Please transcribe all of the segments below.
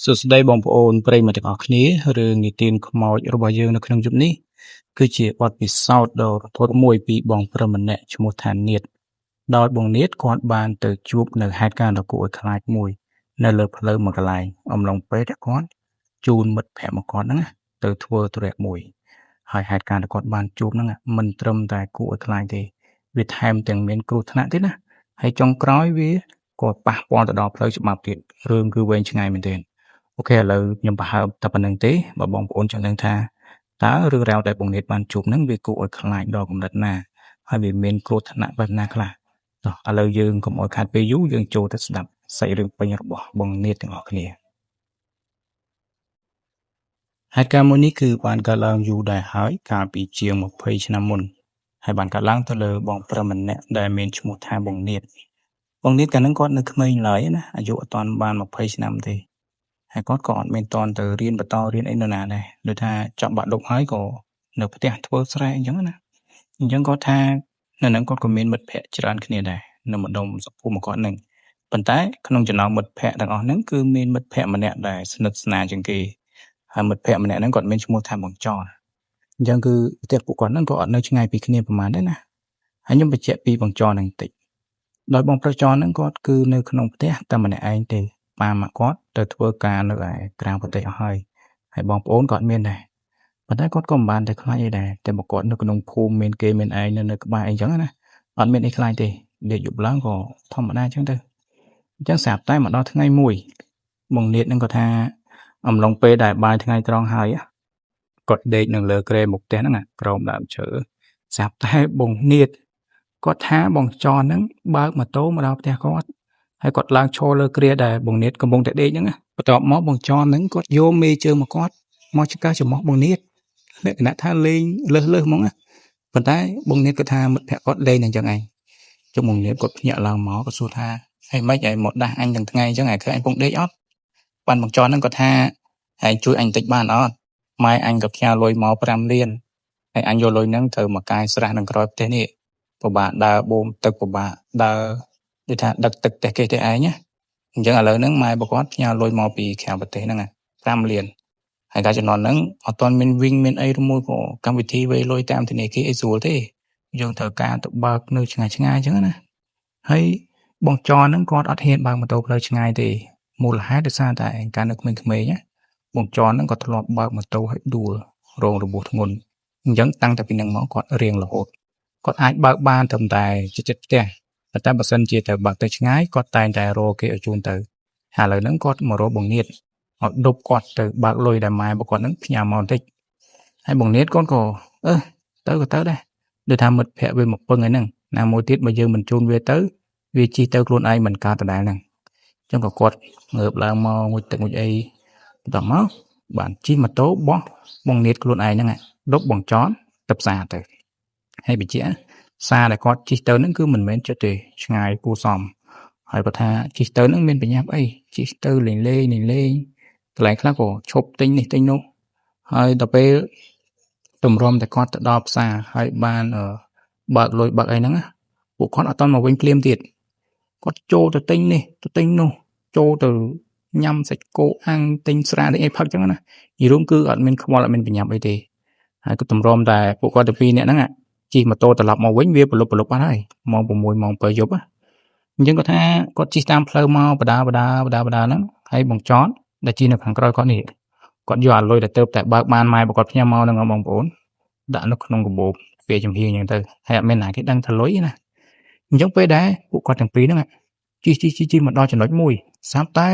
សួស្តីបងប្អូនប្រិយមិត្តទាំងអស់គ្នារឿងនិទានខ្មោចរបស់យើងនៅក្នុងយប់នេះគឺជាបទពិសោធន៍ដ៏រន្ធត់មួយពីបងប្រុសម្នាក់ឈ្មោះថានាថដោយបងនាថគាត់បានទៅជួបនៅហេតុការណ៍ដ៏គួរឲ្យខ្លាចមួយនៅលើផ្លូវមួយកន្លែងអំឡុងពេលដែលគាត់ជូនមិត្តភក្តិរបស់គាត់ហ្នឹងណាទៅធ្វើធុរៈមួយហើយហេតុការណ៍ដែលគាត់បានជួបហ្នឹងមិនត្រឹមតែគួរឲ្យខ្លាចទេវាថែមទាំងមានគ្រោះថ្នាក់ទៀតណាហើយចុងក្រោយវាក៏ប៉ះពាល់ទៅដល់ផ្លូវច្បាប់ទៀតរឿងគឺវែងឆ្ងាយមែនទែន OK ឥឡូវខ្ញុំប្រហើបតែប៉ុណ្្នឹងទេបើបងប្អូនចង់ដឹងថាតើរឿងរ៉ាវដែលបងនេតបានជួបហ្នឹងវាគួរឲ្យខ្លាចដល់កម្រិតណាហើយវាមានគ្រោះថ្នាក់បែបណាខ្លះតោះឥឡូវយើងកុំឲ្យខាតពេលយូរយើងចូលទៅស្ដាប់សាច់រឿងពេញរបស់បងនេតទាំងអស់គ្នាហេតុការណ៍មួយនេះគឺបានកើតឡើងយូរដែរហើយកាលពីជាង20ឆ្នាំមុនហើយបានកើតឡើងទៅលើបងប្រុសម្នាក់ដែលមានឈ្មោះថាបងនេតបងនេតកាលហ្នឹងគាត់នៅក្មេងឡើយណាអាយុអត់ទាន់បាន20ឆ្នាំទេហើយគាត់ក៏អត់មានតន់ទៅរៀនបន្តរៀនអីនៅណាដែរដូចថាចប់បាក់ឌុបហើយក៏នៅផ្ទះធ្វើស្រែអញ្ចឹងណាអញ្ចឹងគាត់ថានៅហ្នឹងគាត់ក៏មានមិត្តភ័ក្តិច្រើនគ្នាដែរនៅម្ដុំសុភូមិគាត់ហ្នឹងប៉ុន្តែក្នុងចំណោមមិត្តភ័ក្តិទាំងអស់ហ្នឹងគឺមានមិត្តភ័ក្តិម្នាក់ដែលស្និទ្ធស្នាលជាងគេហើយមិត្តភ័ក្តិម្នាក់ហ្នឹងគាត់មានឈ្មោះថាបងចនអញ្ចឹងគឺផ្ទះពួកគាត់ហ្នឹងក៏អត់នៅឆ្ងាយពីគ្នាប្រហែលដែរណាហើយខ្ញុំបញ្ជាក់ពីបងចនហ្នឹងបន្តិចដោយបងប្រុសចនហ្នឹងគាត់គឺនៅក្នុងផ្ទះតែម្នាក់ឯងទេប៉ាម៉ាក់គាត់ទៅធ្វើការនៅឯក្រៅប្រទេសអស់ហើយហើយបងប្អូនក៏អត់មានដែរប៉ុន្តែគាត់ក៏មិនបានតែខ្លាចអីដែរតែបើគាត់នៅក្នុងភូមិមានគេមានឯងនៅក្បែរអីចឹងណាអត់មានអីខ្លាចទេដេកយប់ឡើងក៏ធម្មតាចឹងទៅអញ្ចឹងស្រាប់តែមកដល់ថ្ងៃមួយបងនាថហ្នឹងគាត់ថាអំឡុងពេលដែលបាយថ្ងៃត្រង់ហើយគាត់ដេកនៅលើគ្រែមុខផ្ទះហ្នឹងក្រោមដើមឈើស្រាប់តែបងនាថគាត់ថាបងចនហ្នឹងបើកម៉ូតូមកដល់ផ្ទះគាត់ហើយគាត់ឡើងឈរលើគ្រាដែលបងនាថកំពុងតែដេកហ្នឹងណាបន្ទាប់មកបងចនហ្នឹងគាត់យកមេជើងមកគាត់មកចង្កឹះច្រមុះបងនាថលក្ខណៈថាលេងលើសលើសហ្មងណាប៉ុន្តែបងនាថគាត់ថាមិត្តភក្តិគាត់លេងតែអញ្ចឹងឯងចុះបងនាថគាត់ភ្ញាក់ឡើងមកគាត់សួរថាហេម៉េចឯងមកដាស់អញទាំងថ្ងៃអញ្ចឹងឯងឃើញអញកំពុងដេកអត់បានបងចនហ្នឹងគាត់ថាឯងជួយអញបន្តិចបានអត់ម៉ែអញក៏ផ្ញើលុយមក5លានហើយអញយកលុយហ្នឹងត្រូវមកកាយស្រះនឹងក្រោយផ្ទះនេះពិបាកដើរបូមទឹកពិបាកដើរដូចថាដឹកទឹកផ្ទះគេទេឯងណាអញ្ចឹងឥឡូវហ្នឹងម៉ែរបស់គាត់ផ្ញើលុយមកពីក្រៅប្រទេសហ្នឹង5លានហើយកាលជំនាន់ហ្នឹងអត់ទាន់មានវិញមានអីឬមួយក៏កម្មវិធីវេលុយតាមធនាគារអីស្រួលទេយើងត្រូវការទៅបើកនៅឆ្ងាយឆ្ងាយអញ្ចឹងណាហើយបងចនហ្នឹងគាត់អត់ហ៊ានបើកម៉ូតូផ្លូវឆ្ងាយទេមូលហេតុដោយសារតែកាលនៅក្មេងៗណាបងចនហ្នឹងក៏ធ្លាប់បើកម៉ូតូឲ្យដួលរងរបួសធ្ងន់អញ្ចឹងតាំងតែពីហ្នឹងមកគាត់រៀងរហូតគាត់អាចបើកបានត្រឹមតែជិតៗផ្ទះប៉ុន្តែបើសិនជាទៅបើកទៅឆ្ងាយគាត់តែងតែរកគេឲ្យជូនទៅហើយឥឡូវហ្នឹងគាត់មករកបងនាថឲ្យដប់គាត់ទៅបើកលុយដែលម៉ែរបស់គាត់ហ្នឹងផ្ញើមកបន្តិចហើយបងនាថគាត់ក៏អឺទៅក៏ទៅដែរដូចថាមិត្តភក្តិវាមកពឹងឯហ្នឹងណាមួយទៀតបើយើងមិនជូនវាទៅវាជិះទៅខ្លួនឯងមិនកើតដដែលហ្នឹងអញ្ចឹងក៏គាត់ងើបឡើងមកងូតទឹកងូតអីបន្តមកបានជិះម៉ូតូបោះបងនាថខ្លួនឯងហ្នឹងដប់បងចនទៅផ្សារទៅហើយបញ្ជាក់ផ្សារដែលគាត់ជិះទៅហ្នឹងគឺមិនមែនចិត្តទេឆ្ងាយគួរសមហើយគាត់ថាជិះទៅហ្នឹងមានបញ្ញាប់អីជិះទៅលេងលេងលេងលេងកន្លែងខ្លះក៏ឈប់ទិញនេះទិញនោះហើយដល់ពេលទម្រាំតែគាត់ទៅដល់ផ្សារហើយបានបើកលុយបើកអីហ្នឹងពួកគាត់អត់តមកវិញភ្លាមទៀតគាត់ចូលទៅទិញនេះទៅទិញនោះចូលទៅញ៉ាំសាច់គោអាំងទិញស្រាទិញអីផឹកចឹងណានិយាយរួមគឺអត់មានខ្វល់អត់មានបញ្ញាប់អីទេហើយក៏ទម្រាំតែពួកគាត់ទៅពីរនាក់ហ្នឹងជិះម៉ូតូត្រឡប់មកវិញវាប្រលប់ប្រលប់អត់ហើយម៉ោង6ម៉ោង7យប់អញ្ចឹងគាត់ថាគាត់ជិះតាមផ្លូវមកបដាបដាបដាបដាហ្នឹងហើយបងចតដែលជិះនៅខាងក្រោយគាត់នេះគាត់យកអាលុយដែលទៅតែបើកបានម៉ែរបស់គាត់ផ្ញើមកហ្នឹងបងប្អូនដាក់នៅក្នុងកាបូបវាចំហៀងអញ្ចឹងទៅហើយអត់មានណាគេដឹងថាលុយណាអញ្ចឹងពេលដែលពួកគាត់ទាំងពីរហ្នឹងជិះជិះជិះជិះមកដល់ចំណុចមួយស្រាប់តែ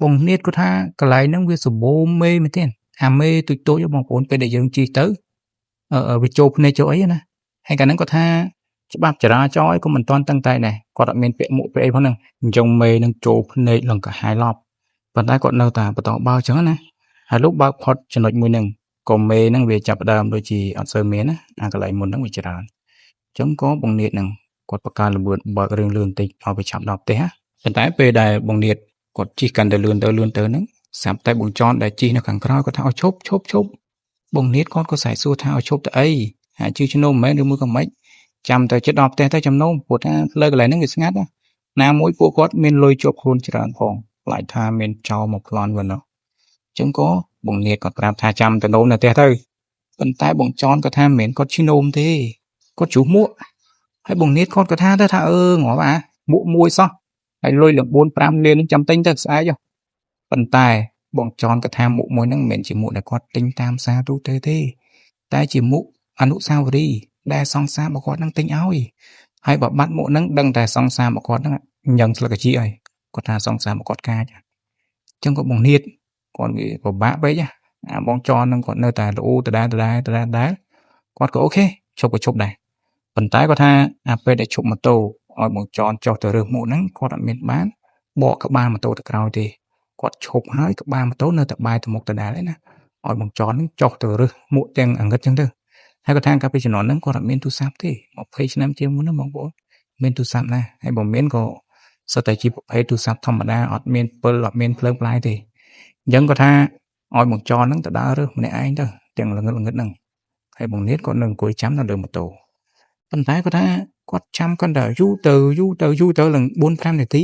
បងនាថគាត់ថាកន្លែងហ្នឹងវាសម្បូរមេមែនទេអាមេទូចតូចបងប្អូនពេលដែលយើងជិះទៅវាចូលភ្នែកចូលអីណាហើយកាលហ្នឹងគាត់ថាច្បាប់ចរាចរណ៍ក៏មិនទាន់តឹងតែដែរគាត់អត់មានពាក់មួកពាក់អីផងហ្នឹងអញ្ចឹងមេនឹងចូលភ្នែកឡើងកាហាយឡប់ប៉ុន្តែគាត់នៅតែបន្តបើកអញ្ចឹងណាហើយលោកបើកផុតចំណុចមួយហ្នឹងក៏មេហ្នឹងវាចាប់ដើមដូចជាអត់សូវមានណាអាកន្លែងមុនហ្នឹងវាច្រើនអញ្ចឹងក៏បងនាថហ្នឹងគាត់បង្កើនល្បឿនបើករឿងលឿនបន្តិចឲ្យវាឆាប់ដល់ផ្ទះប៉ុន្តែពេលដែលបងនាថគាត់ជិះកាន់តែលឿនទៅលឿនទៅហ្នឹងស្រាប់តែបងចនដែលជិះនៅខាងក្រោយគាត់ថាឲ្យឈប់ឈប់ឈប់បងនាថគាត់ក៏ស្រែកសួរថាឲ្យឈប់ទៅអីហើយជិះឆ្នោមិនមែនឬមួយក៏មិនចាំទៅចិត្តដល់ផ្ទះទៅចំណូមព្រោះថាផ្លូវកន្លែងហ្នឹងវាស្ងាត់ណាមួយពួកគាត់មានលុយជាប់ខ្លួនច្រើនផងខ្លាចថាមានចោរមកប្លន់វិញ ចឹងក៏បងនាថគាត់ប្រាប់ថាចាំទៅនោមនៅផ្ទះទៅប៉ុន្តែបងចនគាត់ថាមិនមែនគាត់ឈឺនោមទេគាត់ជ្រុះមួកហើយបងនាថគាត់ក៏ថាទៅថាអឺងាប់អាមួកមួយសោះហើយលុយឡើង4 5លាននឹងចាំទិញទៅស្អែកប៉ុន្តែបងចនគាត់ថាមួកមួយហ្នឹងមិនមែនជាមួកដែលគាត់ទិញតាមផ្សារទូទៅទេតែជាមួកអនុស្សាវរីយ៍ដែលសង្សាររបស់គាត់នឹងទិញឲ្យហើយបើបាត់មួកហ្នឹងដឹងតែសង្សាររបស់គាត់ហ្នឹងញ៉ឹងស្លឹកអាជីហើយគាត់ថាសង្សាររបស់គាត់កាចអញ្ចឹងក៏បងនាថគាត់វាពិបាកពេកអាបងចនហ្នឹងគាត់នៅតែល្អូដដែលដដែលដដែលដដែលគាត់ក៏ OK ឈប់ក៏ឈប់ដែរប៉ុន្តែគាត់ថាអាពេលដែលឈប់ម៉ូតូឲ្យបងចនចុះទៅរើសមួកហ្នឹងគាត់អត់មានបានបកក្បាលម៉ូតូទៅក្រោយទេគាត់ឈប់ហើយក្បាលម៉ូតូនៅតែបែរទៅមុខដដែលឯណាឲ្យបងចនហ្នឹងចុះទៅរើសមួកទាំងអង្កឹតចឹងទៅហើយគាត់ថាកាលពីជំនាន់ហ្នឹងគាត់អត់មានទូរស័ព្ទទេ20ឆ្នាំជាងមុនណាបងប្អូនមានទូរស័ព្ទណាហើយបើមានក៏សុទ្ធតែជាប្រភេទទូរស័ព្ទធម្មតាអត់មានពិលអត់មានភ្លើងផ្លាយទេអញ្ចឹងគាត់ថាឲ្យបងចនហ្នឹងទៅដើររើសម្នាក់ឯងទៅទាំងល្ងឹតល្ងឹតហ្នឹងហើយបងនាថគាត់នៅអង្គុយចាំនៅលើម៉ូតូប៉ុន្តែគាត់ថាគាត់ចាំគាត់តែយូរទៅយូរទៅយូរទៅឡើង4 5នាទី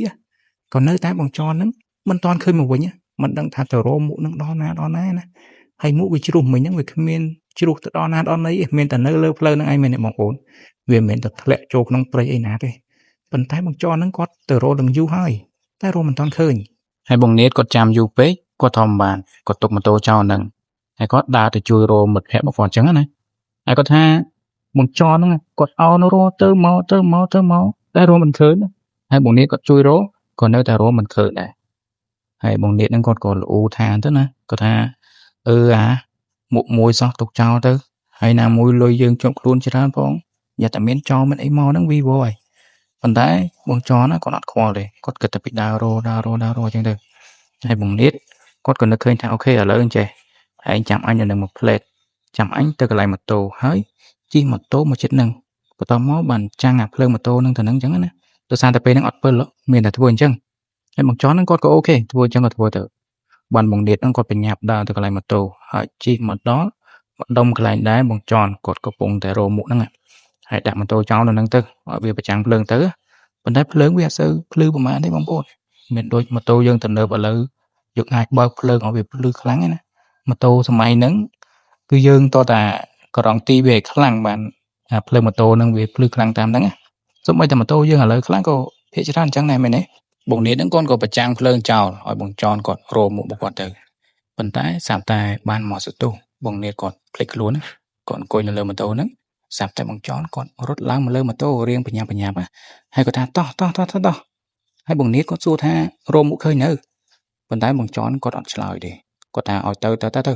ក៏នៅតែបងចនហ្នឹងមិនទាន់ឃើញមកវិញមិនដឹងថាទៅរកមុខនឹងដល់ណាដល់ណាណាហើយមុខវាជ្រុះមិញហ្នឹងវាគ្មានជ្រុះទៅដល់ណាដល់ណីមានតែនៅលើផ្លូវហ្នឹងឯងមែនទេបងប្អូនវាមិនមែនទៅធ្លាក់ចូលក្នុងព្រៃអីណាទេប៉ុន្តែបងចនហ្នឹងគាត់ទៅរកនឹងយូរហើយតែរកមិនទាន់ឃើញហើយបងនាថគាត់ចាំយូរពេកគាត់ធំបានគាត់ទុកម៉ូតូចោលហ្នឹងហើយគាត់ដើរទៅជួយរកមិត្តភក្តិរបស់គាត់អញ្ចឹងណាហើយគាត់ថាបងចនហ្នឹងគាត់អោនរកទៅមកទៅមកទៅមកតែរកមិនឃើញហើយបងនាថគាត់ជួយរកក៏នៅតែរកមិនឃើញដែរហើយបងនាថហ្នឹងគាត់ក៏ល្អូថាទៅណាគាត់ថាអឺអាមុខមួយសោះទុកចោលទៅហើយណាមួយលុយយើងជាប់ខ្លួនច្រើនផងយ៉ាតែមានចោលមិនអីមកហ្នឹងវីវហើយប៉ុន្តែបងចនគាត់អត់ខ្វល់ទេគាត់គិតតែពីដើររដើររដើររអញ្ចឹងទៅហើយបងនាថគាត់ក៏នឹកឃើញថា OK ឥឡូវអញ្ចេះឯងចាំអញនៅនឹងមួយផ្លេតចាំអញទៅកន្លែងម៉ូតូហើយជិះម៉ូតូមកចិត្តនឹងបន្ទាប់មកបានចាំងអាភ្លើងម៉ូតូនឹងទៅនឹងអញ្ចឹងណាដោយសារតែពេលហ្នឹងអត់ពិលមានតែធ្វើអញ្ចឹងហើយបងចនហ្នឹងគាត់ក៏ OK ធ្វើអញ្ចឹងក៏ធ្វើទៅបានបងនាថហ្នឹងគាត់បញ្ញាប់ដើរទៅកន្លែងម៉ូតូហើយជិះមកដល់ម្ដុំកន្លែងដែរបងចនគាត់កំពុងតែរកមុខហ្នឹងហើយដាក់ម៉ូតូចោលនៅហ្នឹងទៅឲ្យវាប្រចាំងភ្លើងទៅប៉ុន្តែភ្លើងវាអត់សូវភ្លឺប្រហែលទេបងប្អូនមានដូចម៉ូតូយើងទំនើបឥឡូវយើងអាចបើកភ្លើងឲ្យវាភ្លឺខ្លាំងណាម៉ូតូសម័យហ្នឹងគឺយើងតតែក្រងទីវាឲ្យខ្លាំងបានអាភ្លើងម៉ូតូហ្នឹងវាភ្លឺខ្លាំងតាមហ្នឹងណាសូម្បីតែម៉ូតូយើងឥឡូវខ្លាំងក៏ភាគច្រើនអញ្ចឹងដែរមែនទេបងនាថហ្នឹងគាត់ក៏ប្រចាំងភ្លើងចោលឲ្យបងចនគាត់រោមុខរបស់គាត់ទៅប៉ុន្តែស្រាប់តែបានមកសន្ទុះបងនាថគាត់ភ្លេចខ្លួនគាត់អង្គុយនៅលើម៉ូតូហ្នឹងស្រាប់តែបងចនគាត់រត់ឡើងមកលើម៉ូតូរៀងបញ្ញាបញ្ញាហើយគាត់ថាតោះតោះតោះតោះហើយបងនាថគាត់សួរថារោមុខឃើញនៅប៉ុន្តែបងចនគាត់អត់ឆ្លើយទេគាត់ថាឲ្យទៅទៅទៅទៅ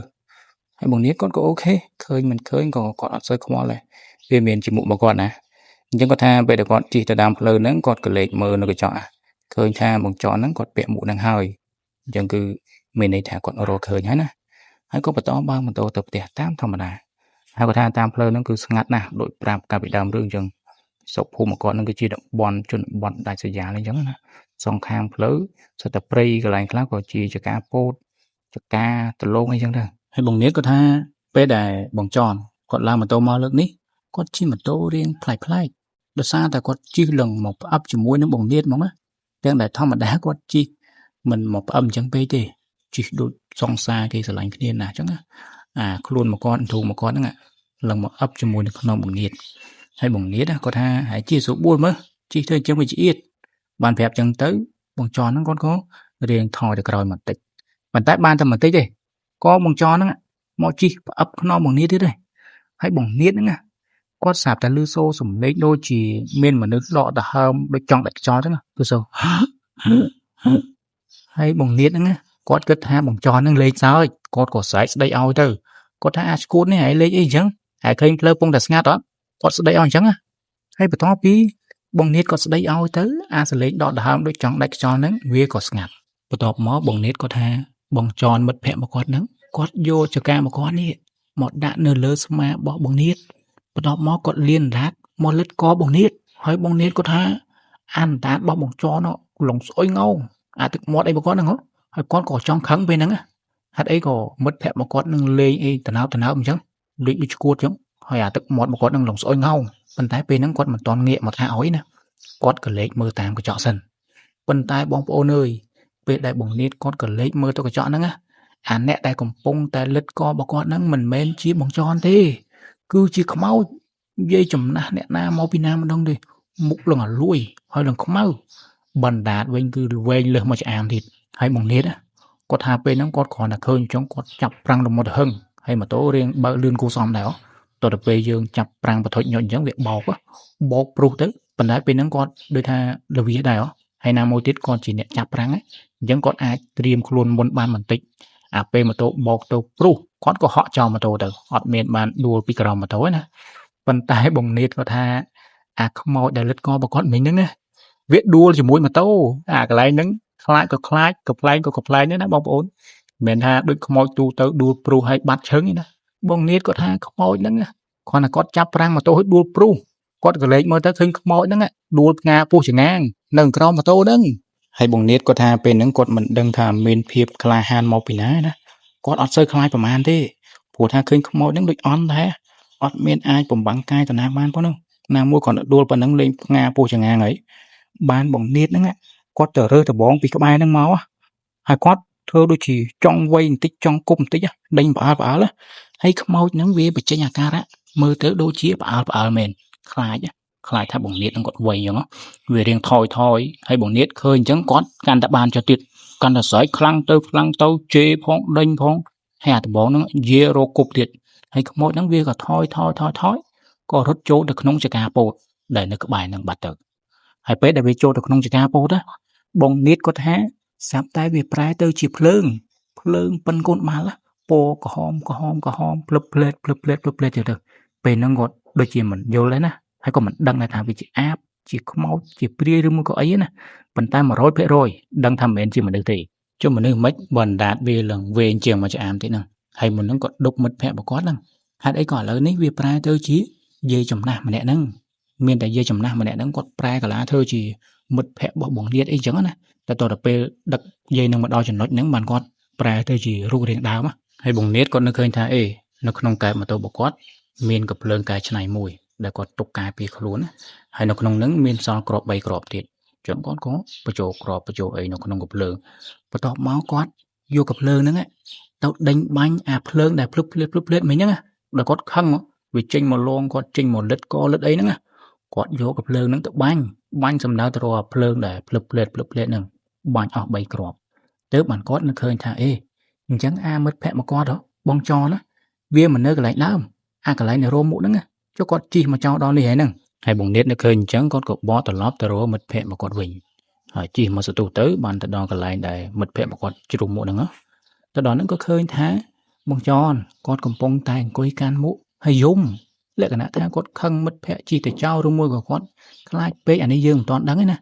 ហើយបងនាថគាត់ក៏ OK ឃើញមិនឃើញក៏គាត់អត់សូវខ្វល់ដែរវាមានជាមុខរបស់គាត់ណាអញ្ចឹងគាត់ថាពេលដែលគាត់ជិះទៅតាមផ្លូវហ្នឹងគាត់ក៏លេចមើលនៅកញ្ចក់ឃើញថាបងចនហ្នឹងគាត់ពាក់មួកហ្នឹងហើយអញ្ចឹងគឺមានន័យថាគាត់រកឃើញហើយណាហើយក៏បន្តបើកម៉ូតូទៅផ្ទះតាមធម្មតាហើយគាត់ថាតាមផ្លូវហ្នឹងគឺស្ងាត់ណាស់ដោយប្រាប់កាលពីដើមរឿងអញ្ចឹងស្រុកភូមិគាត់ហ្នឹងគឺជាតំបន់ជនបទដាច់ស្រយាលអញ្ចឹងណាសងខាងផ្លូវសុទ្ធតែព្រៃកន្លែងខ្លះក៏ជាចការពោតចការដលងអីចឹងទៅហើយបងនាថគាត់ថាពេលដែលបងចនគាត់ឡើងម៉ូតូមកលើកនេះគាត់ជិះម៉ូតូរៀងប្លែកប្លែកដោយសារតែគាត់ជិះឡើងមកផ្អឹបជាមួយនឹងបងនាថហ្មងណាទាំងដែលធម្មតាគាត់ជិះមិនមកផ្អឹបអញ្ចឹងពេកទេជិះដូចសង្សារគេស្រឡាញ់គ្នាណាអញ្ចឹងណាអាខ្លួនមកគាត់ធូមកគាត់ហ្នឹងឡើងមកអឹបជាមួយនៅក្នុងបងនាថហើយបងនាថគាត់ថាហើយជិះស្រួលមើលជិះទៅអញ្ចឹងវាឆ្អៀតបានប្រាប់អញ្ចឹងទៅបងចនហ្នឹងគាត់ក៏រៀងថយទៅក្រោយបន្តិចប៉ុន្តែបានតែបន្តិចទេក៏បងចនហ្នឹងមកជិះផ្អឹបខ្នងបងនាថទៀតទេហើយបងនាថហ្នឹងណាគាត់ស្រាប់តែលឺសូរសំឡេងដូចជាមានមនុស្សដកដង្ហើមដូចចង់ដាច់ខ្យល់ចឹងគឺសូរហើយបងនាថហ្នឹងណាគាត់គិតថាបងចនហ្នឹងលេងសើចគាត់ក៏ស្រែកស្ដីឲ្យទៅគាត់ថាអាឈួតនេះហើយលេងអីអញ្ចឹងហើយឃើញផ្លូវពងតែស្ងាត់អត់គាត់ស្ដីឲ្យអញ្ចឹងណាហើយបន្ទាប់ពីបងនាថគាត់ស្ដីឲ្យទៅអាសលេងដកដង្ហើមដូចចង់ដាច់ខ្យល់ហ្នឹងវាក៏ស្ងាត់បន្ទាប់មកបងនាថគាត់ថាបងចនមិត្តភក្តិរបស់គាត់ហ្នឹងគាត់យកចការបស់គាត់នេះមកដាក់នៅលើស្មារបស់បងនាថបន្ទាប់មកគាត់លៀនរ៉ាតមកលិតកបងនាថហើយបងនាថគាត់ថាអានតារបស់បងចនឡងស្អុយងោងអាទឹកមាត់អីរបស់គាត់ហ្នឹងហើយគាត់ក៏ចង់ខឹងពេលហ្នឹងហេតុអីក៏មិត្តភក្តិរបស់គាត់នឹងលេងអីតំណើបតំណើបអញ្ចឹងលេងដូចឈួតអញ្ចឹងហើយអាទឹកមាត់របស់គាត់នឹងឡងស្អុយងោងប៉ុន្តែពេលហ្នឹងគាត់មិនទាន់ងាកមកថាអុយណាគាត់ក៏លេចមើលតាមកញ្ចក់សិនប៉ុន្តែបងប្អូនអើយពេលដែលបងនាថគាត់ក៏លេចមើលទៅកញ្ចក់ហ្នឹងណា អាអ្នកដែលកំពុងតែលិតករបស់គាត់ហ្នឹងមិនមែនជាបងចនទេ គឺជាខ្មោចនិយាយចំណាស់អ្នកណាមកពីណាមិនដឹងទេមុខលងអាលួយហើយលងខ្មៅបណ្ដាតវិញគឺវែងលើសមកឆ្អាមទៀតហើយបងនេតគាត់ថាពេលហ្នឹងគាត់គ្រាន់តែឃើញអញ្ចឹងគាត់ចាប់ប្រាំងដល់មកទៅហឹងហើយម៉ូតូរៀងបើកលឿនគូសមដែរតទៅពេលយើងចាប់ប្រាំងបថុចញុចអញ្ចឹងវាបោកបោកព្រុសទៅប៉ុន្តែពេលហ្នឹងគាត់ដូចថាលវាដែរហើយណាមួយទៀតគាត់ជាអ្នកចាប់ប្រាំងអញ្ចឹងគាត់អាចត្រៀមខ្លួនមុនបានបន្តិចអាពេលម៉ូតូបោកទៅព្រុសគាត់ក៏ហក់ចោលម៉ូតូទៅអត់មានបានដួលពីក្រោមម៉ូតូទេណាប៉ុន្តែបងនេតគាត់ថាអាខ្មោចដែលលិតករបស់គាត់មិញហ្នឹងណាវាដួលជាមួយម៉ូតូអាកន្លែងហ្នឹងខ្លាចក៏ខ្លាចកំប្លែងក៏កំប្លែងដែរណាបងប្អូនមិនមែនថាដូចខ្មោចទូទៅដួលព្រុសហើយបាត់ឈឹងទេណាបងនេតគាត់ថាខ្មោចហ្នឹងគ្រាន់តែគាត់ចាប់ប្រាំងម៉ូតូឲ្យដួលព្រុសគាត់ក៏លេចមើលទៅឃើញខ្មោចហ្នឹងដួលផ្ងាពោះចងាងនៅក្រោមម៉ូតូហ្នឹងហើយបងនេតគាត់ថាពេលហ្នឹងគាត់មិនដឹងថាមានភាពក្លាហានមកពីណាណាគាត់អត់សូវខ្លាចប្រហែលទេព្រោះថាឃើញខ្មោចហ្នឹងដូចអន់ដែរអត់មានអាចបំបាំងកាយតាណាបានប៉ុណ្ណឹងណាមួយគាត់ដួលប៉ុណ្ណឹងលេងផ្ងាពោះចងាងហើយបានបងនេតហ្នឹងគាត់ទៅរើសដបងពីក្បែរហ្នឹងមកហើយគាត់ធ្វើដូចជាចង់វៃបន្តិចចង់គប់បន្តិចដេញផ្អើលផ្អើលហើយខ្មោចហ្នឹងវាបញ្ចេញអាការៈមើលទៅដូចជាផ្អើលផ្អើលមែនខ្លាចខ្លាចថាបងនេតហ្នឹងគាត់វៃអញ្ចឹងវារៀងថយថយហើយបងនេតឃើញអញ្ចឹងគាត់កាន់តែបានចុះទៀតកាន់តែស្រែកខ្លាំងទៅខ្លាំងទៅជេរផងដេញផងហើយអាដបងហ្នឹងយារកគប់ទៀតហើយខ្មោចហ្នឹងវាក៏ថយថយថយថយក៏រត់ចូលទៅក្នុងចកាពោតដែលនៅក្បែរហ្នឹងបាត់ទៅហើយពេលដែលវាចូលទៅក្នុងចកាពោតណាបងនេតគាត់ថាស្រាប់តែវាប្រែទៅជាភ្លើងភ្លើងប៉ិនកូនបាល់ពណ៌ក្រហមក្រហមក្រហមភ្លឹបភ្លែតភ្លឹបភ្លែតភ្លឹបភ្លែតទៀតទៅពេលហ្នឹងគាត់ដូចជាមិនយល់ដែរណាហើយក៏មិនដឹងដែរថាវាជាអាបជាខ្មោចជាព្រាយឬមួយក៏អីណាប៉ុន្តែ100%ដឹងថាមិនមែនជាមនុស្សទេចុះមនុស្សមិនបណ្ដាតវាឡើងវែងជាងមួយឆ្អាមទៀតហ្នឹងហើយមុនហ្នឹងក៏ដប់មិត្តភក្តិរបស់គាត់ហ្នឹងហេតុអីក៏ឥឡូវនេះវាប្រែទៅជាយាយចំណាស់ម្នាក់ហ្នឹងមានតែយាយចំណាស់ម្នាក់ហ្នឹងគាត់ប្រែកាឡាធ្វើជាមិត្តភក្តិរបស់បងទៀតអីចឹងណាតែតទៅពេលដឹកយាយនឹងមកដល់ចំណុចហ្នឹងបានគាត់ប្រែទៅជារូបរាងដើមហើយបងនេតគាត់នៅឃើញថាអេនៅក្នុងកែបម៉ូតូរបស់គាត់មានកំភ្លើងកែច្នៃមួយដែលគាត់ទុកការពារខ្លួនណាហើយនៅក្នុងហ្នឹងមានសល់គ្រាប់3គ្រាប់ទៀតចឹងគាត់ក៏បញ្ចូលគ្រាប់បញ្ចូលអីនៅក្នុងកំភ្លើងបន្ទាប់មកគាត់យកកំភ្លើងហ្នឹងទៅដេញបាញ់អាភ្លើងដែលភ្លឹបភ្លាតភ្លឹបភ្លាតមិញហ្នឹងដល់គាត់ខឹងវាចេញមកលងគាត់ចេញមកលិតកលិតអីហ្នឹងគាត់យកកំភ្លើងហ្នឹងទៅបាញ់បាញ់សំដៅទៅរកភ្លើងដែលភ្លឹបភ្លាតភ្លឹបភ្លាតហ្នឹងបាញ់អស់3គ្រាប់ទើបបានគាត់នឹងឃើញថាអេអញ្ចឹងអាមិត្តភក្តិមកគាត់បងចណាវាមិននៅកន្លែងដើមអាកន្លែងនៅរោមមុខហ្នឹងចុះគាត់ជិះមកចោលដល់នេះហើយហ្នឹងហើយបងនេតនៅឃើញអញ្ចឹងគាត់ក៏បកត្រឡប់ទៅរកមិត្តភក្តិមកគាត់វិញហើយជិះមកសន្ទុះទៅបានទៅដល់កន្លែងដែលមិត្តភក្តិមកគាត់ជ្រុះមុខហ្នឹងទៅដល់ហ្នឹងក៏ឃើញថាបងចនគាត់កំពុងតែអង្គុយកាន់មុខហើយយំលក្ខណៈថាគាត់ខឹងមិត្តភក្តិជិះទៅចោលឬមួយក៏គាត់ខ្លាចពេកអានេះយើងមិនទាន់ដឹងទេណា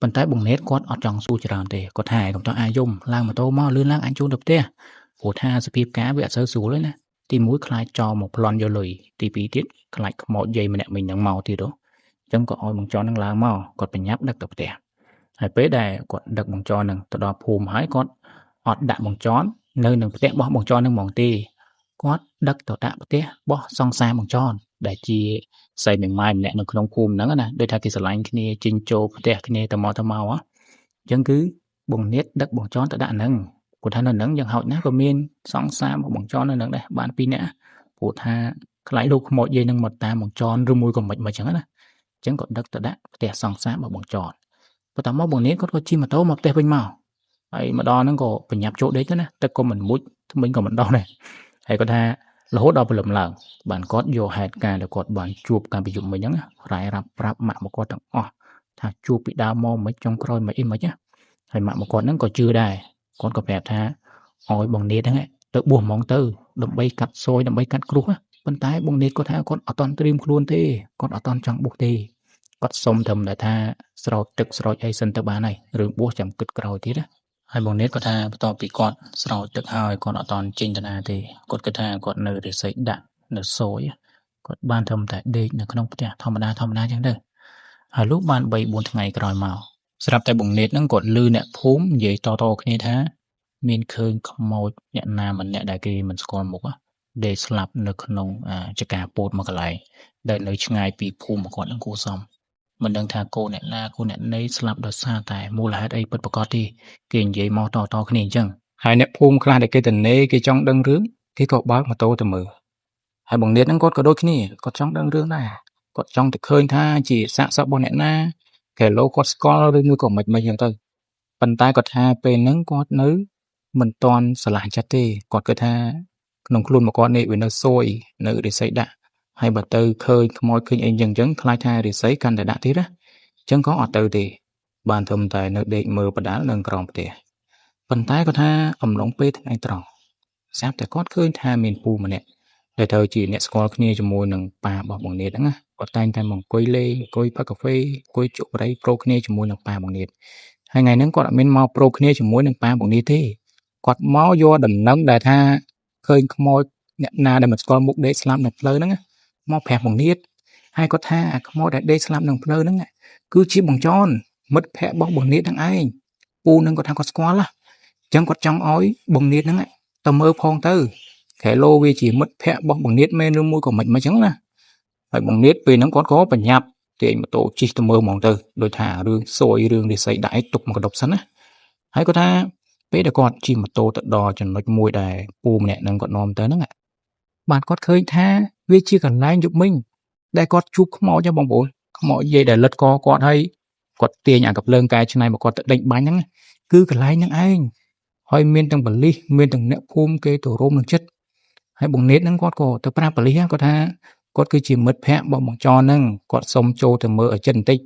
ប៉ុន្តែបងនេតគាត់អត់ចង់សួរច្រើនទេគាត់ថាកុំតអាយំឡើងម៉ូតូមកលឿនឡើងអញជូនទៅផ្ទះព្រោះថាសភាពការវាអត់សូវស្រួលទេណាទី1ខ្លាចចោលមកប្លន់យកលុយទី2ទៀតខ្លាចខ្មោចយាយម្នាក់មិញហ្នឹងមកទៀតហ៎អញ្ចឹងក៏ឲ្យបងចនហ្នឹងឡើងមកគាត់បញ្ញាប់ដឹកទៅផ្ទះហើយពេលដែលគាត់ដឹកបងចនហ្នឹងទៅដល់ភូមិហើយគាត់អត់ដាក់បងចននៅនឹងផ្ទះរបស់បងចនហ្នឹងហ្មងទេគាត់ដឹកទៅដាក់ផ្ទះរបស់សង្សារបងចនដែលជាស្រីមេម៉ាយម្នាក់នៅក្នុងភូមិហ្នឹងណាដូចថាគេស្រឡាញ់គ្នាចេញចូលផ្ទះគ្នាទៅមកទៅមកអញ្ចឹងគឺបងនេតដឹកបងចនទៅដាក់ហ្នឹងគាត់ថានៅហ្នឹងយ៉ាងហោចណាស់ក៏មានសង្សាររបស់បងចននៅហ្នឹងដែរបាន2នាក់ព្រោះថាខ្លាចលោកខ្មោចយាយនឹងមកតាមបងចនឬមួយក៏មិនមិនអញ្ចឹងណាអញ្ចឹងក៏ដឹកទៅដាក់ផ្ទះសង្សាររបស់បងចនបន្ទាប់មកបងនេតគាត់ក៏ជិះម៉ូតូមកផ្ទះវិញមកហើយមកដល់ហ្នឹងក៏បញ្ញាប់ចូលដេកទៅណាទឹកក៏មិនមុជថ្មិញក៏មិនដោះដែរហើយគាត់ថារហូតដល់ព្រលឹមឡើងបានគាត់យកហេតុការណ៍ដែលគាត់បានជួបកាលពីយប់មិញហ្នឹងរាយរាប់ប្រាប់ម៉ាក់មកគាត់ទាំងអស់ថាជួបពីដើមមកមិនចុងក្រោយមិនអីមិនណាហើយម៉ាក់មកគាត់ហ្នឹងក៏ជឿដែរគាត់ក៏ប្រាប់ថាឲ្យបងនេតហ្នឹងទៅបួសហ្មងទៅដើម្បីកាត់សយដើម្បីកាត់គ្រោះប៉ុន្តែបងនេតគាត់ថាគាត់អត់ទាន់ត្រៀមខ្លួនទេគាត់អត់ទាន់ចង់បួសទេគាត់សុំត្រឹមតែថាស្រោចទឹកស្រោចអីសិនទៅបានហើយរឿងបួសចាំគិតក្រោយទៀតណាហើយបងនេតគាត់ថាបន្ទាប់ពីគាត់ស្រោចទឹកហើយគាត់អត់ទាន់ចេញទៅណាទេគាត់គិតថាគាត់នៅរិស័យដាក់នៅសយគាត់បានត្រឹមតែដេកនៅក្នុងផ្ទះធម្មតាធម្មតាចឹងទៅហើយលុះបាន3 4ថ្ងៃក្រោយមកស្រាប់តែបងនេតហ្នឹងគាត់ឮអ្នកភូមិនិយាយតៗគ្នាថាមានឃើញខ្មោចអ្នកណាម្នាក់ដែលគេមិនស្គាល់មុខដេកស្លាប់នៅក្នុងចកាពោតមួយកន្លែងដែលនៅឆ្ងាយពីភូមិរបស់គាត់ហ្នឹងគួរសមមិនដឹងថាកូនអ្នកណាកូនអ្នកណីស្លាប់ដោយសារតែមូលហេតុអីពិតប្រាកដទេគេនិយាយមកតៗគ្នាអញ្ចឹង ហើយអ្នកភូមិខ្លះដែលគេតនេគេចង់ដឹងរឿងគេក៏បើកម៉ូតូទៅមើលហើយបងនាតហ្នឹងគាត់ក៏ដូចគ្នាគាត់ចង់ដឹងរឿងដែរគាត់ចង់ទៅឃើញថាជាសាកសពរបស់អ្នកណាគេលោគាត់ស្គាល់ឬមួយក៏មិនមិនចឹងទៅប៉ុន្តែគាត់ថាពេលហ្នឹងគាត់នៅមិនទាន់ស្រឡះចិត្តទេគាត់គិតថាក្នុងខ្លួនមកគាត់នេះវានៅសួយនៅរិស័យដាក់ហើយបើទៅឃើញខ្មោចឃើញអីចឹងចឹងខ្លាចថារិស័យកាន់តែដាក់ទៀតណាចឹងក៏អត់ទៅទេបានត្រឹមតែនៅដេកមើលបដាលនៅក្រោមផ្ទះប៉ុន្តែគាត់ថាអំឡុងពេលថ្ងៃត្រង់ស្រាប់តែគាត់ឃើញថាមានពូម្នាក់ដែលត្រូវជាអ្នកស្គាល់គ្នាជាមួយនឹងប៉ារបស់បងនាតហ្នឹងណាគាត់តែងតែមកអង្គុយលេងអង្គុយផឹកកាហ្វេអង្គុយជក់បារីប្រូគ្នាជាមួយនឹងប៉ាបងនាតហើយថ្ងៃហ្នឹងគាត់អត់មានមកប្រូគ្នាជាមួយនឹងប៉ាបងនាតទេគាត់មកយកដំណឹងដែលថាឃើញខ្មោចអ្នកណាដែលមិនស្គាល់មុខដេកស្លាប់នៅផ្លូវហ្នឹងមកប្រាប់បងនាតហើយគាត់ថាអាខ្មោចដែលដេកស្លាប់នៅផ្លូវហ្នឹងគឺជាបងចនមិត្តភក្តិរបស់បងនាតហ្នឹងឯងពូនឹងគាត់ថាគាត់ស្គាល់ណាអញ្ចឹងគាត់ចង់ឲ្យបងនាតហ្នឹងទៅមើលផងទៅខែឡូវាជាមិត្តភក្តិរបស់បងនាតមែនឬមួយក៏មិនមិនអញ្ចឹងណាហើយបងនាតពេលហ្នឹងគាត់ក៏បញ្ញាប់ទាញម៉ូតូជិះទៅមើលហ្មងទៅដោយថារឿងសួយរឿងរិស័យដាក់ឲ្យទុកមកកដប់សិនណាហើយគាត់ថាពេលដែលគាត់ជិះម៉ូតូទៅដល់ចំណុចមួយដែលពូម្នាក់ហ្នឹងគាត់នាំទៅហ្នឹងបាទគាត់ឃើញថាវាជាកន្លែងយប់មិញដែលគាត់ជួបខ្មោចហ៎បងប្អូនខ្មោចយាយដែលលិតកគាត់ហើយគាត់ទាញអាកាភ្លើងកែច្នៃមកគាត់ទៅដេញបាញ់ហ្នឹងគឺកន្លែងហ្នឹងឯងហើយមានទាំងបលិសមានទាំងអ្នកភូមិគេទៅរួមនឹងចិត្តហើយបងនេតហ្នឹងគាត់ក៏ទៅប្រាប់បលិសគាត់ថាគាត់គឺជាមិត្តភក្តិរបស់បងចនហ្នឹងគាត់សុំចូលទៅមើលឲ្យចិត្តបន្តិច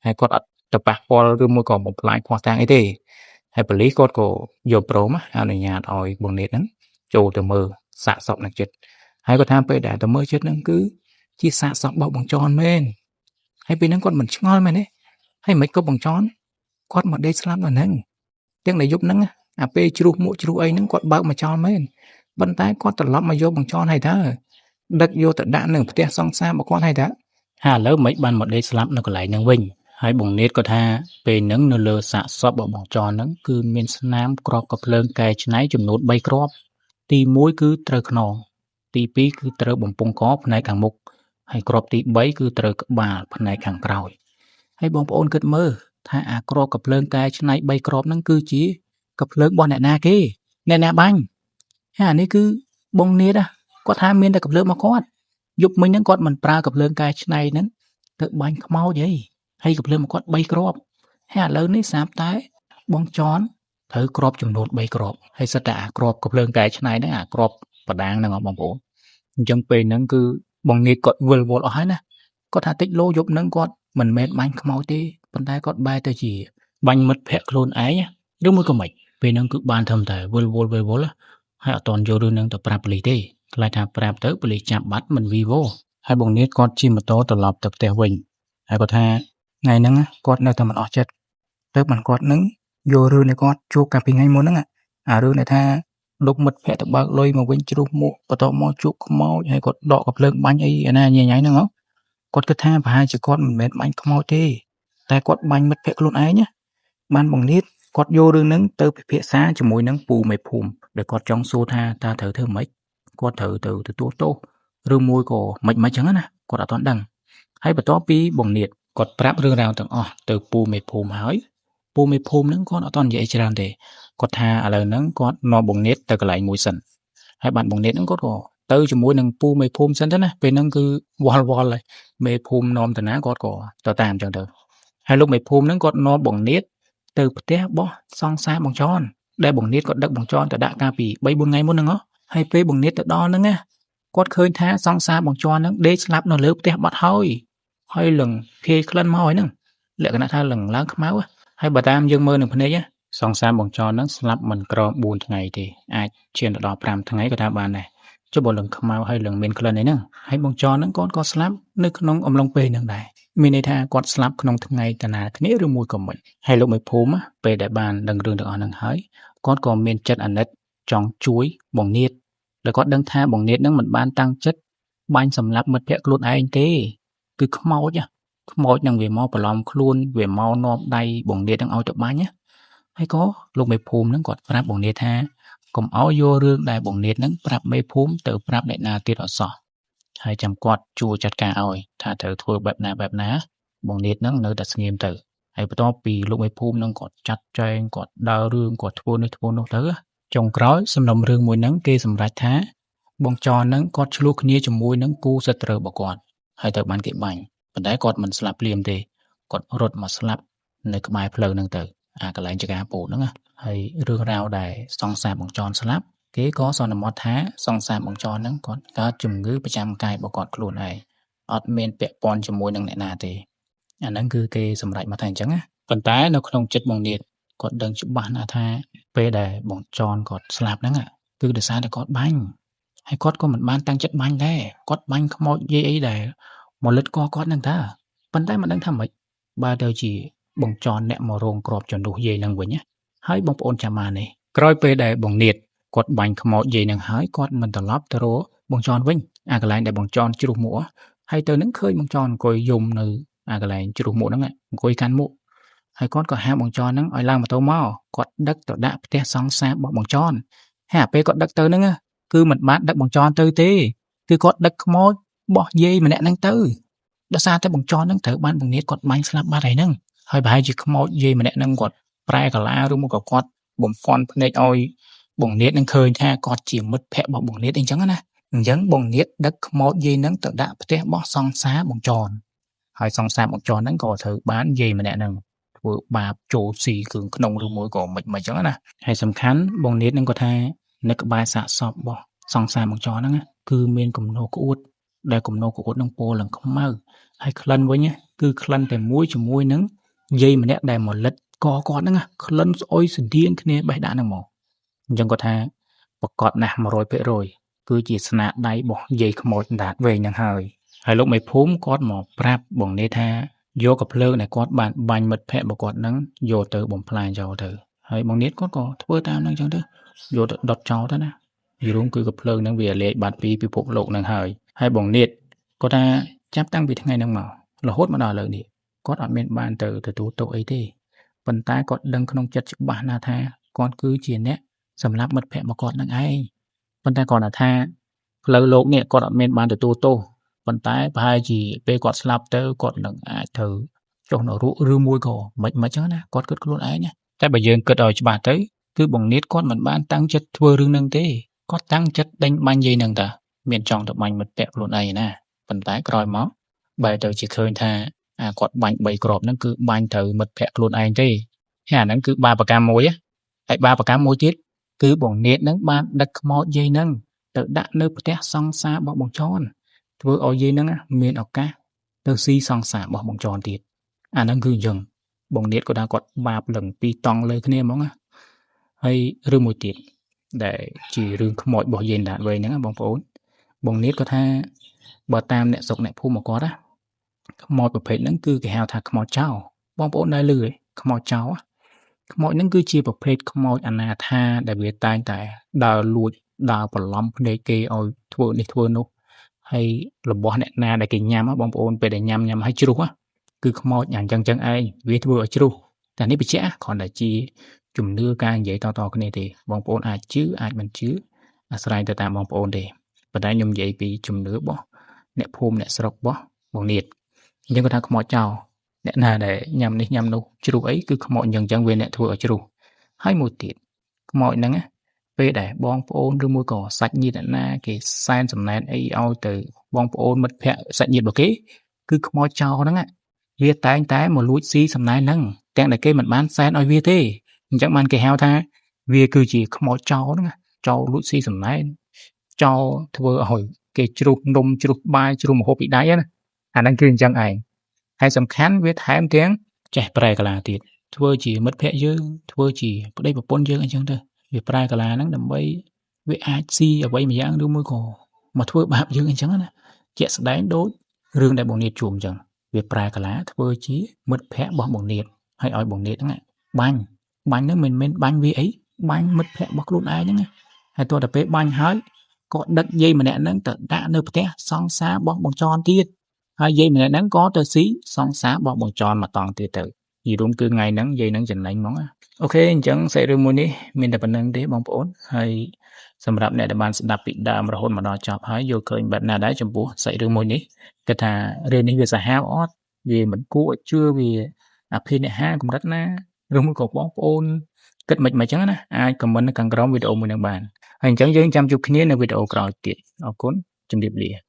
ហើយគាត់អត់ទៅប៉ះពាល់ឬមួយក៏បំផ្លាញភស្តុតាងអីទេហើយបលិសគាត់ក៏យល់ព្រមអនុញ្ញាតឲ្យបងនេតហ្នឹងចូលទៅមើលសាកសពនឹងចិត្តហើយគាត់ថាពេលដែលទៅមើលចិត្តហ្នឹងគឺជាសាកសពរបស់បងចនមែនហើយពេលហ្នឹងគាត់មិនឆ្ងល់មែនទេហើយមិនក៏បងចនគាត់មកដេកស្លាប់នៅហ្នឹងទាំងដែលយប់ហ្នឹងអាពេលជ្រុះមួកជ្រុះអីហ្នឹងគាត់បើកមកចោលមែនប៉ុន្តែគាត់ត្រឡប់មកយកបងចនហើយតើដឹកយកទៅដាក់នៅផ្ទះសង្សាររបស់គាត់ហើយតើហើយឥឡូវមិនបានមកដេកស្លាប់នៅកន្លែងហ្នឹងវិញហើយបងនេតគាត់ថាពេលហ្នឹងនៅលើសាកសពរបស់បងចនហ្នឹងគឺមានស្នាមគ្រាប់កាំភ្លើងកែច្នៃចំនួន3គ្រាប់ទី1គឺត្រូវខ្នងទី2គឺត្រូវបំពង់កផ្នែកខាងមុខហើយគ្រាប់ទី3គឺត្រូវក្បាលផ្នែកខាងក្រោយហើយបងប្អូនគិតមើលថាអាគ្រាប់កាំភ្លើងកែច្នៃ3គ្រាប់ហ្នឹងគឺជាកាំភ្លើងរបស់អ្នកណាគេអ្នកណាបាញ់ហើយអានេះគឺបងនេតគាត់ថាមានតែកាំភ្លើងរបស់គាត់យប់មិញហ្នឹងគាត់មិនប្រើកាំភ្លើងកែច្នៃហ្នឹងទៅបាញ់ខ្មោចអីហើយកាំភ្លើងរបស់គាត់3គ្រាប់ហើយឥឡូវនេះស្រាប់តែបងចនត្រូវគ្រាប់ចំនួន3គ្រាប់ហើយសិតតែអាគ្រាប់កាំភ្លើងកែច្នៃហ្នឹងអាគ្រាប់បដាងហ្នឹងបងប្អូនអញ្ចឹងពេលហ្នឹងគឺបងនេតគាត់វិលវល់អស់ហើយណាគាត់ថាតិចលោយប់ហ្នឹងគាត់មិនមែនបាញ់ខ្មោចទេប៉ុន្តែគាត់បែរទៅជាបាញ់មិត្តភក្តិខ្លួនឯងឬមួយក៏មិនពេលហ្នឹងគឺបានត្រឹមតែវិលវល់វិលវល់ហើយអត់ទាន់យករឿងហ្នឹងទៅប្រាប់ប៉ូលីសទេខ្លាចថាប្រាប់ទៅប៉ូលីសចាប់បាត់មិនវីវោហើយបងនេតគាត់ជិះម៉ូតូត្រឡប់ទៅផ្ទះវិញហើយគាត់ថាថ្ងៃហ្នឹងគាត់នៅតែមិនអស់ចិត្តទៅបានគាត់នឹងយករឿងនៃគាត់ជួបកាលពីថ្ងៃមុនហ្នឹងអារឿងដែលថាលោកមិត្តភក្តិទៅបើកលុយមកវិញជ្រុះមួកបន្ទាប់មកជួបខ្មោចហើយគាត់ដកកាំភ្លើងបាញ់អីអាណាញ៉ៃញ៉ៃហ្នឹងហ៎គាត់គិតថាប្រហែលជាគាត់មិនមែនបាញ់ខ្មោចទេតែគាត់បាញ់មិត្តភក្តិខ្លួនឯងណាបានបងនេតគាត់យករឿងហ្នឹងទៅពិភាក្សាជាមួយនឹងពូមេភូមិដែលគាត់ចង់សួរថាតើត្រូវធ្វើម៉េចគាត់ត្រូវទៅទទួលទោសឬមួយក៏មិនមិនចឹងណាគាត់អត់ទាន់ដឹងហើយបន្ទាប់ពីបងនេតគាត់ប្រាប់រឿងរ៉ាវទាំងអស់ទៅពូមេភូមិហើយពូមេភូមិហ្នឹងគាត់អត់ទាន់និយាយច្រើនទេគាត់ថាឥឡូវហ្នឹងគាត់នាំបងនេតទៅកន្លែងមួយសិនហើយបានបងនេតហ្នឹងគាត់ក៏ទៅជាមួយនឹងពូមេភូមិសិនទៅណាពេលហ្នឹងគឺវល់វល់ហើយមេភូមិនាំទៅណាគាត់ក៏ទៅតាមចឹងទៅហើយលោកមេភូមិហ្នឹងគាត់នាំបងនេតទៅផ្ទះរបស់សង្សារបងចនដែលបងនេតគាត់ដឹកបងចនទៅដាក់កាលពី3 4ថ្ងៃមុនហ្នឹងហ៎ហើយពេលបងនេតទៅដល់ហ្នឹងណាគាត់ឃើញថាសង្សារបងចនហ្នឹងដេកស្លាប់នៅលើផ្ទះបាត់ហើយហើយលឹងភាយក្លិនមកហើយហ្នឹងលក្ខណៈថាលឹងឡើងខ្មៅហើយបើតាមយើងមើលនឹងភ្នែកសង្សារបងចនហ្នឹងស្លាប់មិនក្រោម4ថ្ងៃទេអាចឈានទៅដល់5ថ្ងៃក៏ថាបានដែរចុះបើលឹងខ្មៅហើយលឹងមានក្លិនអីហ្នឹងហើយបងចនហ្នឹងគាត់ក៏ស្លាប់នៅក្នុងអំឡុងពេលហ្នឹងដែរមានន័យថាគាត់ស្លាប់ក្នុងថ្ងៃតាណាគ្នាឬមួយក៏មិនហើយលោកមេភូមិពេលដែលបានដឹងរឿងទាំងអស់ហ្នឹងហើយគាត់ក៏មានចិត្តអាណិតចង់ជួយបងនេតដែលគាត់ដឹងថាបងនេតហ្នឹងមិនបានតាំងចិត្តបាញ់សម្លាប់មិត្តភក្តិខ្លួនឯងទេគឺខ្មោចខ្មោចនឹងវាមកបន្លំខ្លួនវាមកនាំដៃបងនេតនឹងឲ្យទៅបាញ់ណាហើយក៏លោកមេភូមិហ្នឹងគាត់ប្រាប់បងនេតថាកុំឲ្យយករឿងដែលបងនេតហ្នឹងប្រាប់មេភូមិទៅប្រាប់អ្នកណាទៀតអត់សោះហើយចាំគាត់ជួយចាត់ការឲ្យថាត្រូវធ្វើបែបណាបែបណាបងនេតហ្នឹងនៅតែស្ងៀមទៅហើយបន្ទាប់ពីលោកមេភូមិហ្នឹងគាត់ចាត់ចែងគាត់ដើររឿងគាត់ធ្វើនេះធ្វើនោះទៅ ចុងក្រោយសំណុំរឿងមួយហ្នឹងគេសម្រេចថាបងចនហ្នឹងគាត់ឆ្លោះគ្នាជាមួយនឹងគូសត្រូវរបស់គាត់ហើយត្រូវបានគេបាញ់ប៉ុន្តែគាត់មិនស្លាប់ភ្លាមទេគាត់រត់មកស្លាប់នៅក្បែរផ្លូវហ្នឹងទៅអាកន្លែងចកាពោតហ្នឹងណាហើយរឿងរ៉ាវដែលសង្សារបងចនស្លាប់គេក៏សន្មតថាសង្សារបងចនហ្នឹងគាត់កើតជំងឺប្រចាំកាយរបស់គាត់ខ្លួនឯងអត់មានពាក់ព័ន្ធជាមួយនឹងអ្នកណាទេអាហ្នឹងគឺគេសម្រេចមកថាអញ្ចឹងណាប៉ុន្តែនៅក្នុងចិត្តបងនាថគាត់ដឹងច្បាស់ណាស់ថាពេលដែលបងចនគាត់ស្លាប់ហ្នឹងគឺដោយសារតែគាត់បាញ់ហើយគាត់ក៏មិនបានតាំងចិត្តបាញ់ដែរគាត់បាញ់ខ្មោចយាយអីដែលមកលិតកគាត់ហ្នឹងតាប៉ុន្តែមិនដឹងថាម៉េចបើទៅជាបងចនអ្នកមករងក្របជំនួសយាយហ្នឹងវិញណាហើយបងប្អូនចាំបាននេះក្រោយពេលដែលបងនាថគាត់បាញ់ខ្មោចយាយហ្នឹងហើយគាត់មិនត្រឡប់ទៅរកបងចនវិញអាកន្លែងដែលបងចនជ្រុះមួកហើយទៅហ្នឹងឃើញបងចនអង្គុយយំនៅអាកន្លែងជ្រុះមួកហ្នឹងអង្គុយកាន់មួកហើយគាត់ក៏ហៅបងចនហ្នឹងឲ្យឡើងម៉ូតូមកគាត់ដឹកទៅដាក់ផ្ទះសង្សាររបស់បងចនហើយអាពេលគាត់ដឹកទៅហ្នឹងគឺមិនបានដឹកបងចនទៅទេគឺគាត់ដឹកខ្មោចរបស់យាយម្នាក់ហ្នឹងទៅដោយសារតែបងចនហ្នឹងត្រូវបានបងនាថគាត់បាញ់ស្លាប់បាត់ហើយហ្នឹងហើយប្រហែលជាខ្មោចយាយម្នាក់ហ្នឹងគាត់ប្រែកាឡាឬមកក៏គាត់បំភាន់ភ្នែកឲ្យបងនាថនឹងឃើញថាគាត់ជាមិត្តភក្តិរបស់បងនាថអីចឹងណាអញ្ចឹងបងនាថដឹកខ្មោចយាយហ្នឹងទៅដាក់ផ្ទះរបស់សង្សារបងចនហើយសង្សារបងចនហ្នឹងក៏ត្រូវបានយាយម្នាក់ហ្នឹងធ្វើបាបចូលស៊ីគ្រឿងក្នុងឬមួយក៏មិនចឹងណាហើយសំខាន់បងនាថហ្នឹងក៏ថានៅក្បែរសាកសពរបស់សង្សារបងចនហ្នឹងគឺមានគំនរក្អួតដែលគំនរក្អួតនឹងពោលឡើងខ្មៅហើយក្លិនវិញគឺក្លិនតែមួយជាមួយនឹងយាយម្នាក់ដែលមកលិតកគាត់ហ្នឹងក្លិនស្អុយស្តៀងគ្នាបេះដាក់ហ្នឹងមកអញ្ចឹងគាត់ថាប្រកាសណាស់100%គឺជាស្នាដៃរបស់យាយខ្មោចដាតវែងហ្នឹងហើយហើយលោកមេភូមិគាត់មកប្រាប់បងនេះថាយកកាភ្លើងដែលគាត់បានបាញ់មិត្តភក្តិរបស់គាត់ហ្នឹងយកទៅបំផ្លាញចោលទៅហើយបងនេះគាត់ក៏ធ្វើតាមហ្នឹងអញ្ចឹងទៅយកទៅដុតចោលទៅណាយរួមគឺកាភ្លើងហ្នឹងវាលាយបាត់ពីពិភពលោកហ្នឹងហើយហើយបងនេះគាត់ថាចាប់តាំងពីថ្ងៃហ្នឹងមករហូតមកដល់ឥឡូវនេះគាត់អត់មានបានទៅទទួលទោសអីទេប៉ុន្តែគាត់ដឹងក្នុងចិត្តច្បាស់ណាស់ថាគាត់គឺជាអ្នកសម្លាប់មិត្តភក្តិរបស់គាត់នឹងឯងប៉ុន្តែគាត់ថាផ្លូវលោកនេះគាត់អត់មានបានទទួលទោសប៉ុន្តែប្រហែលជាពេលគាត់ស្លាប់ទៅគាត់នឹងអាចទៅចុះនរកឬមួយក៏មិនចឹងណាគាត់គិតខ្លួនឯងណាតែបើយើងគិតឲ្យច្បាស់ទៅគឺបងនាថគាត់មិនបានតាំងចិត្តធ្វើរឿងហ្នឹងទេគាត់តាំងចិត្តដេញបាញ់យាយហ្នឹងតាមានចង់ទៅបាញ់មិត្តភក្តិខ្លួនឯងណាប៉ុន្តែក្រោយមកបែរទៅជាឃើញថាអាគាត់បាញ់3គ្រាប់ហ្នឹងគឺបាញ់ត្រូវមិត្តភក្តិខ្លួនឯងទេហើយអាហ្នឹងគឺបាបកម្មមួយហើយបាបកម្មមួយទៀតគឺបងនាថហ្នឹងបានដឹកខ្មោចយាយហ្នឹងទៅដាក់នៅផ្ទះសង្សាររបស់បងចនធ្វើឲ្យយាយហ្នឹងមានឱកាសទៅស៊ីសង្សាររបស់បងចនទៀតអាហ្នឹងគឺអញ្ចឹងបងនាថគាត់ថាគាត់បាបលឹងពីរតង់លើគ្នាហ្មងណាហើយរឿងមួយទៀតដែលជារឿងខ្មោចរបស់យាយដាតវែងហ្នឹងបងប្អូនបងនាថគាត់ថាបើតាមអ្នកស្រុកអ្នកភូមិរបស់គាត់ណាខ្មោចប្រភេទហ្នឹងគឺគេហៅថាខ្មោចចោរបងប្អូនដែលឮខ្មោចចោរខ្មោចហ្នឹងគឺជាប្រភេទខ្មោចអនាថាដែលវាតែងតែដើរលួចដើរបន្លំភ្នែកគេឲ្យធ្វើនេះធ្វើនោះហើយរបស់អ្នកណាដែលគេញ៉ាំបងប្អូនពេលដែលញ៉ាំឲ្យជ្រុះគឺខ្មោចអញ្ចឹងឯងវាធ្វើឲ្យជ្រុះតែនេះបញ្ជាក់គ្រាន់តែជាជំនឿការនិយាយតៗគ្នាទេបងប្អូនអាចជឿអាចមិនជឿអាស្រ័យទៅតាមបងប្អូនទេប៉ុន្តែខ្ញុំនិយាយពីជំនឿរបស់អ្នកភូមិអ្នកស្រុករបស់បងនាថអញ្ចឹងគាត់ថាខ្មោចចោលអ្នកណាដែលញ៉ាំនេះញ៉ាំនោះជ្រុះអីគឺខ្មោចអញ្ចឹងវាអ្នកធ្វើឲ្យជ្រុះហើយមួយទៀតខ្មោចហ្នឹងណាពេលដែលបងប្អូនឬមួយក៏សាច់ញាតិអ្នកណាគេសែនសំណែនអីឲ្យទៅបងប្អូនមិត្តភក្តិសាច់ញាតិរបស់គេគឺខ្មោចចោលហ្នឹងវាតែងតែមកលួចស៊ីសំណែនហ្នឹងទាំងដែលគេមិនបានសែនឲ្យវាទេអញ្ចឹងបានគេហៅថាវាគឺជាខ្មោចចោលហ្នឹងចោលលួចស៊ីសំណែនចោលធ្វើឲ្យគេជ្រុះនំជ្រុះបាយជ្រុះម្ហូបពីដៃណាអាហ្នឹងគឺអញ្ចឹងឯងហើយសំខាន់វាថែមទាំងចេះប្រែកាឡាទៀតធ្វើជាមិត្តភក្តិយើងធ្វើជាប្តីប្រពន្ធយើងអញ្ចឹងទៅវាប្រែកាឡាហ្នឹងដើម្បីវាអាចស៊ីអ្វីមួយយ៉ាងឬមួយក៏មកធ្វើបាបយើងអញ្ចឹងណាជាក់ស្ដែងដូចរឿងដែលបងនាថជួបអញ្ចឹងវាប្រែកាឡាធ្វើជាមិត្តភក្តិរបស់បងនាថហើយឲ្យបងនាថហ្នឹងបាញ់ហ្នឹងមិនមែនបាញ់វាអីបាញ់មិត្តភក្តិរបស់ខ្លួនឯងហ្នឹងហើយទោះតែពេលបាញ់ហើយក៏ដឹកយាយម្នាក់ហ្នឹងទៅដាក់នៅផ្ទះសង្សាររបស់បងចនទៀតហើយយាយម្នាក់ហ្នឹងក៏ទៅស៊ីសង្សាររបស់បងចនមកតង់ទៀតទៅយីរួមគឺថ្ងៃហ្នឹងយាយហ្នឹងចំណេញហ្មងណាអូខេអញ្ចឹងសាច់រឿងមួយនេះមានតែប៉ុណ្្នឹងទេបងប្អូនហើយសម្រាប់អ្នកដែលបានស្ដាប់ពីដើមរហូតមកដល់ចប់ហើយយល់ឃើញបែបណាដែរចំពោះសាច់រឿងមួយនេះគិតថារឿងនេះវាសាហាវអត់វាមិនគួរឲ្យជឿវាអភិនិហាកម្រិតណាឬមួយក៏បងប្អូន គិតមិនមិនចឹងណាអាច comment នៅខាងក្រោមវីដេអូមួយនឹងបានហើយអញ្ចឹងយើងចាំជួបគ្នានៅវីដេអូក្រោយទៀតអរគុណជម្រាបលា។